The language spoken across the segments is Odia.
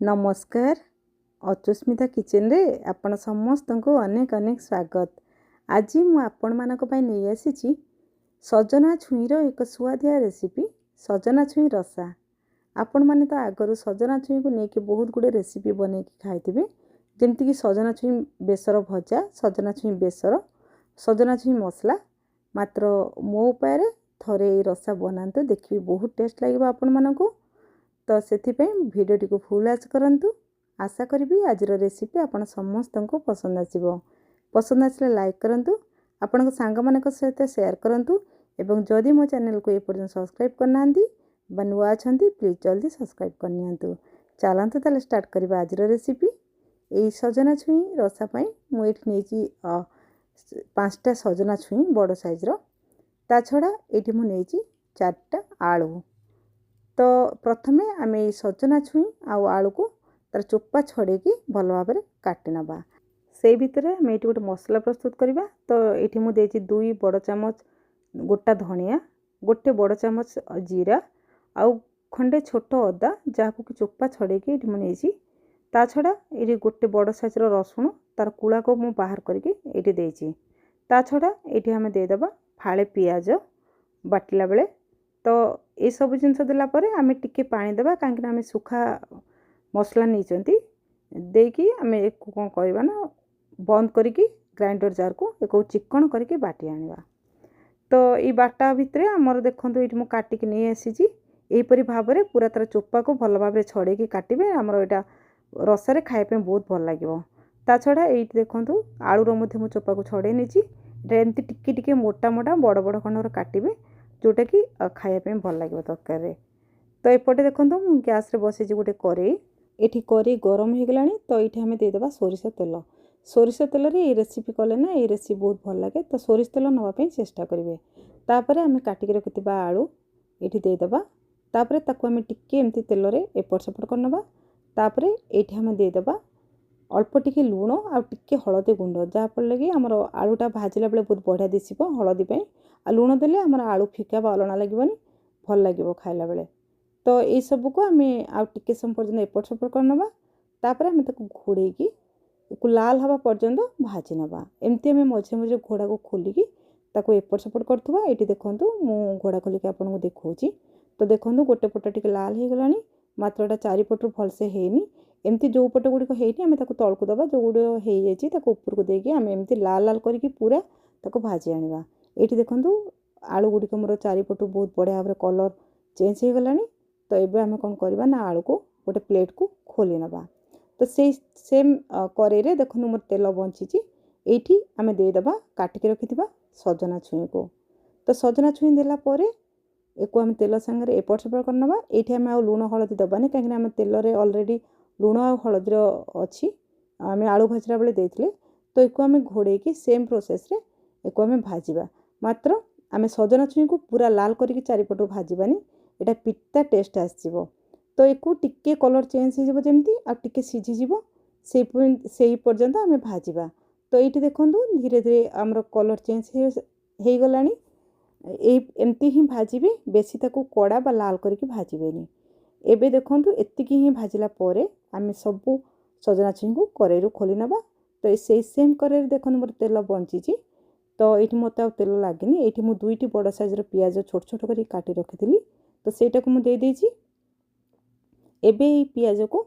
ନମସ୍କାର, ଅଚୁସ୍ମିତା କିଚେନରେ ଆପଣ ସମସ୍ତଙ୍କୁ ଅନେକ ଅନେକ ସ୍ୱାଗତ। ଆଜି ମୁଁ ଆପଣମାନଙ୍କ ପାଇଁ ନେଇ ଆସିଛି ସଜନା ଛୁଇଁର ଏକ ସୁଆଦିଆ ରେସିପି, ସଜନା ଛୁଇଁ ରସା। ଆପଣମାନେ ତ ଆଗରୁ ସଜନା ଛୁଇଁକୁ ନେଇକି ବହୁତ ଗୁଡ଼ିଏ ରେସିପି ବନେଇକି ଖାଇଥିବେ, ଯେମିତିକି ସଜନା ଛୁଇଁ ବେସର ଭଜା, ସଜନା ଛୁଇଁ ବେସର, ସଜନା ଛୁଇଁ ମସଲା। ମାତ୍ର ମୋ ଉପାୟରେ ଥରେ ଏଇ ରସା ବନାନ୍ତୁ, ଦେଖିବେ ବହୁତ ଟେଷ୍ଟ ଲାଗିବ ଆପଣମାନଙ୍କୁ। ତ ସେଥିପାଇଁ ଭିଡ଼ିଓଟିକୁ ଫୁଲ୍ ୱାଚ୍ କରନ୍ତୁ। ଆଶା କରିବି ଆଜିର ରେସିପି ଆପଣ ସମସ୍ତଙ୍କୁ ପସନ୍ଦ ଆସିବ। ପସନ୍ଦ ଆସିଲେ ଲାଇକ୍ କରନ୍ତୁ, ଆପଣଙ୍କ ସାଙ୍ଗମାନଙ୍କ ସହିତ ସେୟାର କରନ୍ତୁ ଏବଂ ଯଦି ମୋ ଚ୍ୟାନେଲକୁ ଏପର୍ଯ୍ୟନ୍ତ ସବସ୍କ୍ରାଇବ୍ କରିନାହାନ୍ତି ବା ନୂଆ ଅଛନ୍ତି, ପ୍ଲିଜ୍ ଜଲ୍ଦି ସବସ୍କ୍ରାଇବ୍ କରିନିଅନ୍ତୁ। ଚାଲନ୍ତୁ ତାହେଲେ ଷ୍ଟାର୍ଟ କରିବା ଆଜିର ରେସିପି। ଏଇ ସଜନା ଛୁଇଁ ରସା ପାଇଁ ମୁଁ ଏଇଠି ନେଇଛି 5ଟା ସଜନା ଛୁଇଁ ବଡ଼ ସାଇଜ୍ର। ତା ଛଡ଼ା ଏଇଠି ମୁଁ ନେଇଛି 4ଟା ଆଳୁ। ତ ପ୍ରଥମେ ଆମେ ଏଇ ସଜନା ଛୁଇଁ ଆଉ ଆଳୁକୁ ତାର ଚୋପା ଛଡ଼େଇକି ଭଲ ଭାବରେ କାଟି ନେବା। ସେଇ ଭିତରେ ଆମେ ଏଇଠି ଗୋଟେ ମସଲା ପ୍ରସ୍ତୁତ କରିବା। ତ ଏଇଠି ମୁଁ ଦେଇଛି 2 ବଡ଼ ଚାମଚ ଗୋଟା ଧଣିଆ, 1 ବଡ଼ ଚାମଚ ଜିରା ଆଉ ଖଣ୍ଡେ ଛୋଟ ଅଦା, ଯାହାକୁ କି ଚୋପା ଛଡ଼େଇକି ଏଇଠି ମୁଁ ନେଇଛି। ତା ଛଡ଼ା ଏଇଠି ଗୋଟେ ବଡ଼ ସାଇଜ୍ର ରସୁଣ, ତାର କୁଳାକୁ ମୁଁ ବାହାର କରିକି ଏଇଠି ଦେଇଛି। ତା ଛଡ଼ା ଏଇଠି ଆମେ ଦେଇଦେବା ଫାଳେ ପିଆଜ ବାଟିଲା ବେଳେ। ତ ଏସବୁ ଜିନିଷ ଦେଲା ପରେ ଆମେ ଟିକେ ପାଣି ଦେବା, କାହିଁକିନା ଆମେ ଶୁଖା ମସଲା ନେଇଛନ୍ତି। ଦେଇକି ଆମେ ଏକୁ କ'ଣ କରିବା ନା ବନ୍ଦ କରିକି ଗ୍ରାଇଣ୍ଡର ଜାରକୁ ଏକୁ ଚିକଣ କରିକି ବାଟି ଆଣିବା। ତ ଏଇ ବାଟା ଭିତରେ ଆମର ଦେଖନ୍ତୁ, ଏଇଠି ମୁଁ କାଟିକି ନେଇ ଆସିଛି। ଏହିପରି ଭାବରେ ପୁରା ତା'ର ଚୋପାକୁ ଭଲ ଭାବରେ ଛଡ଼େଇକି କାଟିବେ, ଆମର ଏଇଟା ରସାରେ ଖାଇବା ପାଇଁ ବହୁତ ଭଲ ଲାଗିବ। ତା ଛଡ଼ା ଏଇଠି ଦେଖନ୍ତୁ, ଆଳୁର ମଧ୍ୟ ମୁଁ ଚୋପାକୁ ଛଡ଼େଇ ନେଇଛି। ଏଇଟା ଏମିତି ଟିକେ ଟିକେ ମୋଟା ମୋଟା ବଡ଼ ବଡ଼ ଖଣ୍ଡର କାଟିବେ, ଯେଉଁଟାକି ଖାଇବା ପାଇଁ ଭଲ ଲାଗିବ ତରକାରୀରେ। ତ ଏପଟେ ଦେଖନ୍ତୁ, ମୁଁ ଗ୍ୟାସ୍ରେ ବସେଇଛି ଗୋଟେ କରେଇ। ଏଠି କରେଇ ଗରମ ହେଇଗଲାଣି, ତ ଏଇଠି ଆମେ ଦେଇଦେବା ସୋରିଷ ତେଲ। ସୋରିଷ ତେଲରେ ଏଇ ରେସିପି କଲେ ନା ଏଇ ରେସିପି ବହୁତ ଭଲ ଲାଗେ, ତ ସୋରିଷ ତେଲ ନେବା ପାଇଁ ଚେଷ୍ଟା କରିବେ। ତାପରେ ଆମେ କାଟିକି ରଖିଥିବା ଆଳୁ ଏଇଠି ଦେଇଦେବା। ତାପରେ ତାକୁ ଆମେ ଟିକେ ଏମିତି ତେଲରେ ଏପଟ ସେପଟ କରିନେବା। ତାପରେ ଏଇଠି ଆମେ ଦେଇଦେବା ଅଳ୍ପ ଟିକେ ଲୁଣ ଆଉ ଟିକେ ହଳଦୀ ଗୁଣ୍ଡ, ଯାହାଫଳରେ କି ଆମର ଆଳୁଟା ଭାଜିଲା ବେଳେ ବହୁତ ବଢ଼ିଆ ଦିଶିବ ହଳଦୀ ପାଇଁ। ଆଉ ଲୁଣ ଦେଲେ ଆମର ଆଳୁ ଫିକା ବା ଅଲଣା ଲାଗିବନି, ଭଲ ଲାଗିବ ଖାଇଲା ବେଳେ। ତ ଏଇସବୁକୁ ଆମେ ଆଉ ଟିକେ ସମୟ ପର୍ଯ୍ୟନ୍ତ ଏପଟ ସେପଟ କରିନେବା। ତାପରେ ଆମେ ତାକୁ ଘୋଡ଼େଇକି ଏକୁ ଲାଲ ହେବା ପର୍ଯ୍ୟନ୍ତ ଭାଜି ନେବା। ଏମିତି ଆମେ ମଝିରେ ମଝିରେ ଘୋଡ଼ାକୁ ଖୋଲିକି ତାକୁ ଏପଟ ସେପଟ କରୁଥିବା। ଏଇଠି ଦେଖନ୍ତୁ, ମୁଁ ଘୋଡ଼ା ଖୋଲିକି ଆପଣଙ୍କୁ ଦେଖାଉଛି। ତ ଦେଖନ୍ତୁ, ଗୋଟେ ପଟ ଟିକେ ଲାଲ ହେଇଗଲାଣି, ମାତ୍ର ଏଇଟା ଚାରିପଟରୁ ଭଲସେ ହେଇନି। ଏମିତି ଯେଉଁ ପଟ ଗୁଡ଼ିକ ହେଇନି ଆମେ ତାକୁ ତଳକୁ ଦେବା, ଯେଉଁ ଗୁଡ଼ିକ ହେଇଯାଇଛି ତାକୁ ଉପରକୁ ଦେଇକି ଆମେ ଏମିତି ଲାଲ ଲାଲ କରିକି ପୁରା ତାକୁ ଭାଜି ଆଣିବା। ଏଇଠି ଦେଖନ୍ତୁ, ଆଳୁ ଗୁଡ଼ିକ ମୋର ଚାରିପଟୁ ବହୁତ ବଢ଼ିଆ ଭାବରେ କଲର୍ ଚେଞ୍ଜ ହେଇଗଲାଣି। ତ ଏବେ ଆମେ କ'ଣ କରିବା ନା ଆଳୁକୁ ଗୋଟେ ପ୍ଲେଟ୍କୁ ଖୋଲି ନେବା। ତ ସେଇ ସେମ୍ କରେଇରେ ଦେଖନ୍ତୁ, ମୋର ତେଲ ବଞ୍ଚିଛି। ଏଇଠି ଆମେ ଦେଇଦେବା କାଟିକି ରଖିଥିବା ସଜନା ଛୁଇଁକୁ। ତ ସଜନା ଛୁଇଁ ଦେଲା ପରେ ଏକୁ ଆମେ ତେଲ ସାଙ୍ଗରେ ଏପଟ ସେପଟ କରିନେବା। ଏଇଠି ଆମେ ଆଉ ଲୁଣ ହଳଦୀ ଦେବାନି, କାହିଁକିନା ଆମେ ତେଲରେ ଅଲରେଡ଼ି ଲୁଣ ଆଉ ହଳଦୀର ଅଛି, ଆମେ ଆଳୁ ଭାଜିଲା ବେଳେ ଦେଇଥିଲେ। ତ ଏକୁ ଆମେ ଘୋଡ଼େଇକି ସେମ୍ ପ୍ରୋସେସ୍ରେ ଏକୁ ଆମେ ଭାଜିବା। ମାତ୍ର ଆମେ ସଜନା ଛୁଇଁକୁ ପୁରା ଲାଲ କରିକି ଚାରିପଟରୁ ଭାଜିବାନି, ଏଇଟା ପିତା ଟେଷ୍ଟ ଆସିଯିବ। ତ ଏକୁ ଟିକେ କଲର୍ ଚେଞ୍ଜ ହେଇଯିବ ଯେମିତି ଆଉ ଟିକେ ସିଝିଯିବ, ସେଇ ପର୍ଯ୍ୟନ୍ତ ଆମେ ଭାଜିବା। ତ ଏଇଠି ଦେଖନ୍ତୁ, ଧୀରେ ଧୀରେ ଆମର କଲର୍ ଚେଞ୍ଜ ହେଇଗଲାଣି। ଏଇ ଏମିତି ହିଁ ଭାଜିବେ, ବେଶୀ ତାକୁ କଡ଼ା ବା ଲାଲ କରିକି ଭାଜିବେନି। ଏବେ ଦେଖନ୍ତୁ, ଏତିକି ହିଁ ଭାଜିଲା ପରେ ଆମେ ସବୁ ସଜନା ଛୁଇଁକୁ କରେଇରୁ ଖୋଲି ନେବା। ତ ସେଇ ସେମ୍ କରେଇରେ ଦେଖନ୍ତୁ, ମୋର ତେଲ ବଞ୍ଚିଛି, ତ ଏଇଠି ମୋତେ ଆଉ ତେଲ ଲାଗିନି। ଏଇଠି ମୁଁ 2ଟି ବଡ଼ ସାଇଜ୍ର ପିଆଜ ଛୋଟ ଛୋଟ କରି କାଟି ରଖିଥିଲି, ତ ସେଇଟାକୁ ମୁଁ ଦେଇଦେଇଛି। ଏବେ ଏଇ ପିଆଜକୁ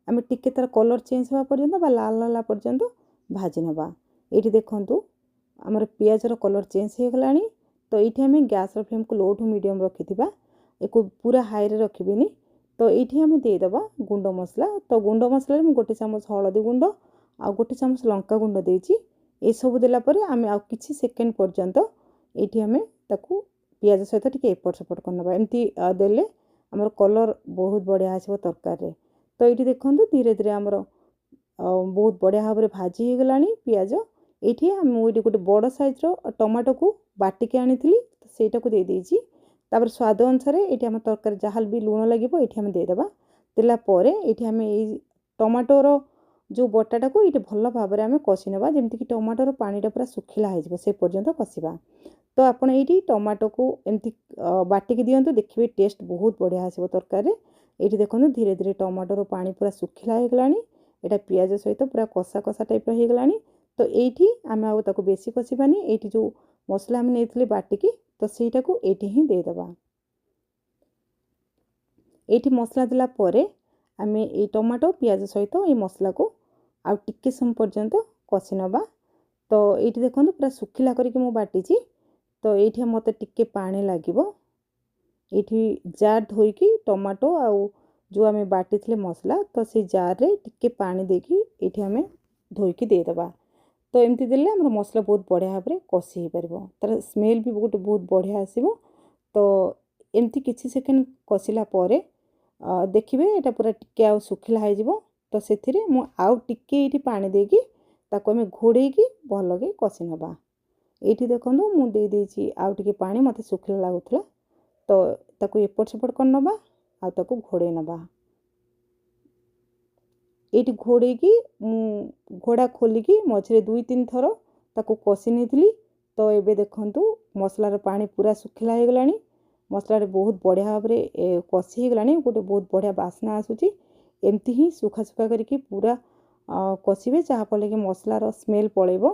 ଆମେ ଟିକେ ତା'ର କଲର୍ ଚେଞ୍ଜ ହେବା ପର୍ଯ୍ୟନ୍ତ ବା ଲାଲ ହେଲା ପର୍ଯ୍ୟନ୍ତ ଭାଜି ନେବା। ଏଇଠି ଦେଖନ୍ତୁ, ଆମର ପିଆଜର କଲର୍ ଚେଞ୍ଜ ହେଇଗଲାଣି। ତ ଏଇଠି ଆମେ ଗ୍ୟାସ୍ର ଫ୍ଲେମ୍କୁ ଲୋ ଟୁ ମିଡ଼ିୟମ୍ ରଖିଥିବା, ଏକୁ ପୁରା ହାଇରେ ରଖିବେନି। ତ ଏଇଠି ଆମେ ଦେଇଦେବା ଗୁଣ୍ଡ ମସଲା। ତ ଗୁଣ୍ଡ ମସଲାରେ ମୁଁ 1 ଚାମଚ ହଳଦୀ ଗୁଣ୍ଡ ଆଉ 1 ଚାମଚ ଲଙ୍କା ଗୁଣ୍ଡ ଦେଇଛି। ଏସବୁ ଦେଲା ପରେ ଆମେ ଆଉ କିଛି ସେକେଣ୍ଡ ପର୍ଯ୍ୟନ୍ତ ଏଇଠି ଆମେ ତାକୁ ପିଆଜ ସହିତ ଟିକେ ଏପଟ ସେପଟ କରିନେବା। ଏମିତି ଦେଲେ ଆମର କଲର୍ ବହୁତ ବଢ଼ିଆ ଆସିବ ତରକାରୀରେ। ତ ଏଇଠି ଦେଖନ୍ତୁ, ଧୀରେ ଧୀରେ ଆମର ବହୁତ ବଢ଼ିଆ ଭାବରେ ଭାଜି ହେଇଗଲାଣି ପିଆଜ। ଏଇଠି ମୁଁ ଏଇଠି ଗୋଟେ ବଡ଼ ସାଇଜ୍ର ଟମାଟୋକୁ ବାଟିକି ଆଣିଥିଲି, ତ ସେଇଟାକୁ ଦେଇଦେଇଛି। ତାପରେ ସ୍ୱାଦ ଅନୁସାରେ ଏଇଠି ଆମ ତରକାରୀ ଯାହା ବି ଲୁଣ ଲାଗିବ ଏଇଠି ଆମେ ଦେଇଦେବା। ଦେଲା ପରେ ଏଇଠି ଆମେ ଏଇ ଟମାଟୋର ଯେଉଁ ବଟାଟାକୁ ଏଇଠି ଭଲ ଭାବରେ ଆମେ କଷି ନେବା, ଯେମିତିକି ଟମାଟୋର ପାଣିଟା ପୁରା ଶୁଖିଲା ହେଇଯିବ ସେ ପର୍ଯ୍ୟନ୍ତ କଷିବା। ତ ଆପଣ ଏଇଠି ଟମାଟୋକୁ ଏମିତି ବାଟିକି ଦିଅନ୍ତୁ, ଦେଖିବେ ଟେଷ୍ଟ ବହୁତ ବଢ଼ିଆ ଆସିବ ତରକାରୀରେ। ଏଇଠି ଦେଖନ୍ତୁ, ଧୀରେ ଧୀରେ ଟମାଟୋର ପାଣି ପୁରା ଶୁଖିଲା ହେଇଗଲାଣି। ଏଇଟା ପିଆଜ ସହିତ ପୁରା କଷା କଷା ଟାଇପ୍ର ହେଇଗଲାଣି। ତ ଏଇଠି ଆମେ ଆଉ ତାକୁ ବେଶୀ କଷିବାନି। ଏଇଠି ଯେଉଁ ମସଲା ଆମେ ନେଇଥିଲେ ବାଟିକି, ତ ସେଇଟାକୁ ଏଇଠି ହିଁ ଦେଇଦେବା। ଏଇଠି ମସଲା ଦେଲା ପରେ ଆମେ ଏଇ ଟମାଟୋ ପିଆଜ ସହିତ ଏଇ ମସଲାକୁ ଆଉ ଟିକେ ସମୟ ପର୍ଯ୍ୟନ୍ତ କଷି ନେବା। ତ ଏଇଠି ଦେଖନ୍ତୁ, ପୁରା ଶୁଖିଲା କରିକି ମୁଁ ବାଟିଛି। ତ ଏଇଠି ମୋତେ ଟିକେ ପାଣି ଲାଗିବ। ଏଇଠି ଜାର୍ ଧୋଇକି ଟମାଟୋ ଆଉ ଯେଉଁ ଆମେ ବାଟିଥିଲେ ମସଲା, ତ ସେଇ ଜାର୍ରେ ଟିକେ ପାଣି ଦେଇକି ଏଇଠି ଆମେ ଧୋଇକି ଦେଇଦେବା। ତ ଏମିତି ଦେଲେ ଆମର ମସଲା ବହୁତ ବଢ଼ିଆ ଭାବରେ କଷି ହେଇପାରିବ, ତା'ର ସ୍ମେଲ୍ ବି ଗୋଟେ ବହୁତ ବଢ଼ିଆ ଆସିବ। ତ ଏମିତି କିଛି ସେକେଣ୍ଡ କଷିଲା ପରେ ଦେଖିବେ, ଏଇଟା ପୁରା ଟିକେ ଆଉ ଶୁଖିଲା ହେଇଯିବ। ତ ସେଥିରେ ମୁଁ ଆଉ ଟିକେ ଏଇଠି ପାଣି ଦେଇକି ତାକୁ ଆମେ ଘୋଡ଼େଇକି ଭଲକି କଷି ନେବା। ଏଇଠି ଦେଖନ୍ତୁ, ମୁଁ ଦେଇଦେଇଛି ଆଉ ଟିକେ ପାଣି, ମୋତେ ଶୁଖିଲା ଲାଗୁଥିଲା। ତ ତାକୁ ଏପଟ ସେପଟ କରିନେବା ଆଉ ତାକୁ ଘୋଡ଼େଇ ନେବା। ଏଇଠି ଘୋଡ଼େଇକି ମୁଁ ଘୋଡ଼ା ଖୋଲିକି ମଝିରେ 2-3 ଥର ତାକୁ କଷି ନେଇଥିଲି। ତ ଏବେ ଦେଖନ୍ତୁ, ମସଲାର ପାଣି ପୁରା ଶୁଖିଲା ହେଇଗଲାଣି, ମସଲାରେ ବହୁତ ବଢ଼ିଆ ଭାବରେ କଷି ହେଇଗଲାଣି, ଗୋଟେ ବହୁତ ବଢ଼ିଆ ବାସ୍ନା ଆସୁଛି। ଏମିତି ହିଁ ଶୁଖା ଶୁଖା କରିକି ପୁରା କଷିବେ, ଯାହାଫଳରେ କି ମସଲାର ସ୍ମେଲ୍ ପଳେଇବ,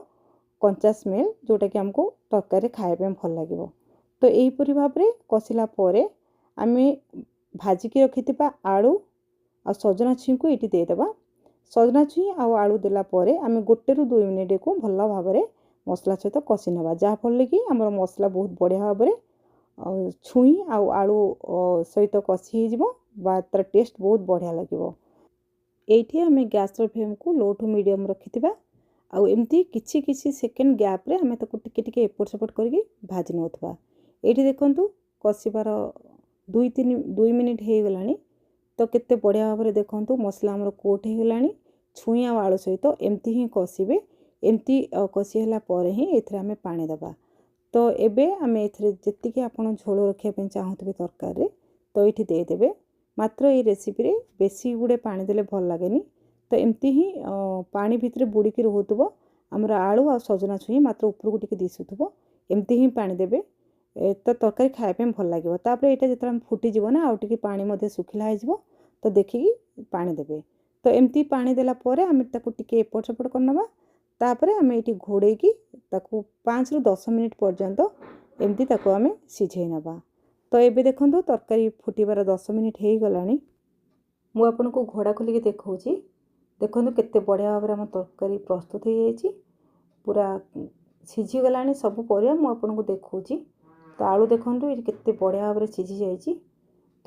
କଞ୍ଚା ସ୍ମେଲ୍, ଯେଉଁଟାକି ଆମକୁ ତରକାରୀରେ ଖାଇବା ପାଇଁ ଭଲ ଲାଗିବ। ତ ଏହିପରି ଭାବରେ କଷିଲା ପରେ ଆମେ ଭାଜିକି ରଖିଥିବା ଆଳୁ ଆଉ ସଜନା ଛୁଇଁକୁ ଏଇଠି ଦେଇଦେବା। ସଜନା ଛୁଇଁ ଆଉ ଆଳୁ ଦେଲା ପରେ ଆମେ 1ରୁ 2 ମିନିଟ୍କୁ ଭଲ ଭାବରେ ମସଲା ସହିତ କଷି ନେବା, ଯାହାଫଳରେ କି ଆମର ମସଲା ବହୁତ ବଢ଼ିଆ ଭାବରେ ଛୁଇଁ ଆଉ ଆଳୁ ସହିତ କଷି ହେଇଯିବ ବା ତା'ର ଟେଷ୍ଟ ବହୁତ ବଢ଼ିଆ ଲାଗିବ। ଏଇଠି ଆମେ ଗ୍ୟାସ୍ର ଫ୍ଲେମ୍କୁ ଲୋ ଟୁ ମିଡ଼ିୟମ୍ ରଖିଥିବା ଆଉ ଏମିତି କିଛି କିଛି ସେକେଣ୍ଡ ଗ୍ୟାପ୍ରେ ଆମେ ତାକୁ ଟିକେ ଟିକେ ଏପଟ ସେପଟ କରିକି ଭାଜି ନେଉଥିବା। ଏଇଠି ଦେଖନ୍ତୁ, କଷିବାର 2-3, 2 ମିନିଟ୍ ହେଇଗଲାଣି। ତ କେତେ ବଢ଼ିଆ ଭାବରେ ଦେଖନ୍ତୁ, ମସଲା ଆମର କୋଟ୍ ହେଇଗଲାଣି ଛୁଇଁ ଆଉ ଆଳୁ ସହିତ। ଏମିତି ହିଁ କଷିବେ। ଏମିତି କଷି ହେଲା ପରେ ହିଁ ଏଥିରେ ଆମେ ପାଣି ଦେବା। ତ ଏବେ ଆମେ ଏଥିରେ ଯେତିକି ଆପଣ ଝୋଳ ରଖିବା ପାଇଁ ଚାହୁଁଥିବେ ତରକାରୀରେ, ତ ଏଇଠି ଦେଇଦେବେ। ମାତ୍ର ଏଇ ରେସିପିରେ ବେଶୀ ଗୁଡ଼େ ପାଣି ଦେଲେ ଭଲ ଲାଗେନି। ତ ଏମିତି ହିଁ ପାଣି ଭିତରେ ବୁଡ଼ିକି ରହୁଥିବ ଆମର ଆଳୁ ଆଉ ସଜନା ଛୁଇଁ, ମାତ୍ର ଉପରକୁ ଟିକେ ଦିଶୁଥିବ, ଏମିତି ହିଁ ପାଣି ଦେବେ ତ ତରକାରୀ ଖାଇବା ପାଇଁ ଭଲ ଲାଗିବ। ତାପରେ ଏଇଟା ଯେତେବେଳେ ଆମେ ଫୁଟିଯିବ ନା, ଆଉ ଟିକେ ପାଣି ମଧ୍ୟ ଶୁଖିଲା ହେଇଯିବ, ତ ଦେଖିକି ପାଣି ଦେବେ। ତ ଏମିତି ପାଣି ଦେଲା ପରେ ଆମେ ତାକୁ ଟିକେ ଏପଟ ସେପଟ କରିନେବା। ତାପରେ ଆମେ ଏଇଠି ଘୋଡ଼େଇକି ତାକୁ 5ରୁ 10 ମିନିଟ୍ ପର୍ଯ୍ୟନ୍ତ ଏମିତି ତାକୁ ଆମେ ସିଝେଇ ନେବା। ତ ଏବେ ଦେଖନ୍ତୁ, ତରକାରୀ ଫୁଟିବାର 10 ମିନିଟ୍ ହେଇଗଲାଣି। ମୁଁ ଆପଣଙ୍କୁ ଘୋଡ଼ା ଖୋଲିକି ଦେଖାଉଛି। ଦେଖନ୍ତୁ, କେତେ ବଢ଼ିଆ ଭାବରେ ଆମ ତରକାରୀ ପ୍ରସ୍ତୁତ ହେଇଯାଇଛି, ପୁରା ସିଝିଗଲାଣି ସବୁ ପରିବା। ମୁଁ ଆପଣଙ୍କୁ ଦେଖାଉଛି। ତ ଆଳୁ ଦେଖନ୍ତୁ, ଏଇଠି କେତେ ବଢ଼ିଆ ଭାବରେ ସିଝି ଯାଇଛି।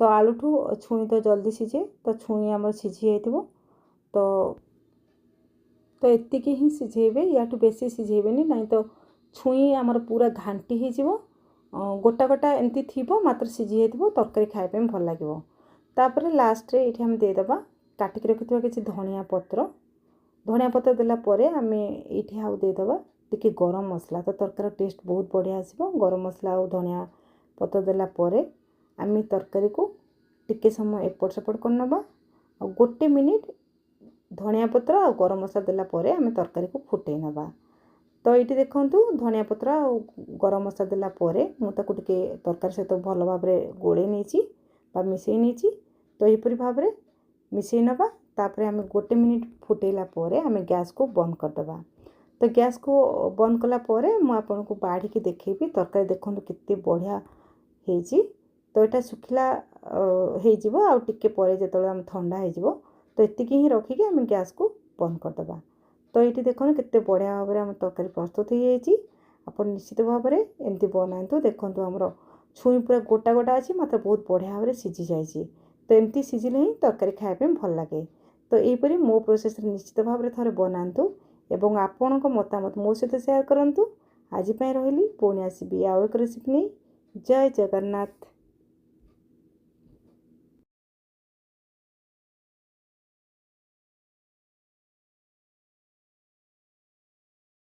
ତ ଆଳୁଠୁ ଛୁଇଁ ତ ଜଲ୍ଦି ସିଝେ, ତ ଛୁଇଁ ଆମର ସିଝି ଯାଇଥିବ। ତ ଏତିକି ହିଁ ସିଝେଇବେ, ୟାଠୁ ବେଶୀ ସିଝେଇବେନି, ନାହିଁ ତ ଛୁଇଁ ଆମର ପୁରା ଘାଣ୍ଟି ହେଇଯିବ। ଗୋଟା ଗୋଟା ଏମିତି ଥିବ, ମାତ୍ର ସିଝି ଯାଇଥିବ, ତରକାରୀ ଖାଇବା ପାଇଁ ଭଲ ଲାଗିବ। ତାପରେ ଲାଷ୍ଟରେ ଏଇଠି ଆମେ ଦେଇଦେବା କାଟିକି ରଖିଥିବା କିଛି ଧନିଆ ପତ୍ର। ଧନିଆ ପତ୍ର ଦେଲା ପରେ ଆମେ ଏଇଠି ଆଉ ଦେଇଦେବା ଟିକେ ଗରମ ମସଲା, ତ ତରକାରୀର ଟେଷ୍ଟ ବହୁତ ବଢ଼ିଆ ଆସିବ। ଗରମ ମସଲା ଆଉ ଧନିଆ ପତ୍ର ଦେଲା ପରେ ଆମେ ତରକାରୀକୁ ଟିକେ ସମୟ ଏପଟ ସେପଟ କରିନେବା ଆଉ 1 ମିନିଟ୍ ଧନିଆ ପତ୍ର ଆଉ ଗରମ ମସଲା ଦେଲା ପରେ ଆମେ ତରକାରୀକୁ ଫୁଟେଇ ନେବା। ତ ଏଇଠି ଦେଖନ୍ତୁ, ଧନିଆ ପତ୍ର ଆଉ ଗରମ ମସଲା ଦେଲା ପରେ ମୁଁ ତାକୁ ଟିକେ ତରକାରୀ ସହିତ ଭଲ ଭାବରେ ଗୋଳେଇ ନେଇଛି ବା ମିଶାଇ ନେଇଛି। ତ ଏହିପରି ଭାବରେ ମିଶାଇ ନେବା। ତାପରେ ଆମେ 1 ମିନିଟ୍ ଫୁଟେଇଲା ପରେ ଆମେ ଗ୍ୟାସ୍କୁ ବନ୍ଦ କରିଦେବା। ତ ଗ୍ୟାସ୍କୁ ବନ୍ଦ କଲା ପରେ ମୁଁ ଆପଣଙ୍କୁ ବାଢ଼ିକି ଦେଖେଇବି ତରକାରୀ। ଦେଖନ୍ତୁ, କେତେ ବଢ଼ିଆ ହେଇଛି। ତ ଏଇଟା ଶୁଖିଲା ହେଇଯିବ ଆଉ ଟିକେ ପରେ, ଯେତେବେଳେ ଆମେ ଥଣ୍ଡା ହେଇଯିବ। ତ ଏତିକି ହିଁ ରଖିକି ଆମେ ଗ୍ୟାସ୍କୁ ବନ୍ଦ କରିଦେବା। ତ ଏଇଠି ଦେଖନ୍ତୁ, କେତେ ବଢ଼ିଆ ଭାବରେ ଆମ ତରକାରୀ ପ୍ରସ୍ତୁତ ହେଇଯାଇଛି। ଆପଣ ନିଶ୍ଚିତ ଭାବରେ ଏମିତି ବନାନ୍ତୁ। ଦେଖନ୍ତୁ, ଆମର ଛୁଇଁ ପୁରା ଗୋଟା ଗୋଟା ଅଛି, ମାତ୍ର ବହୁତ ବଢ଼ିଆ ଭାବରେ ସିଝି ଯାଇଛି। ତ ଏମିତି ସିଝିଲେ ହିଁ ତରକାରୀ ଖାଇବା ପାଇଁ ଭଲ ଲାଗେ। ତ ଏହିପରି ମୋ ପ୍ରୋସେସ୍ରେ ନିଶ୍ଚିତ ଭାବରେ ଥରେ ବନାନ୍ତୁ ଏବଂ ଆପଣଙ୍କ ମତାମତ ମୋ ସହିତ ସେୟାର କରନ୍ତୁ। ଆଜି ପାଇଁ ରହିଲି, ପୁଣି ଆସିବି ଆଉ ଏକ ରେସିପି ନେଇ। ଜୟ ଜଗନ୍ନାଥ।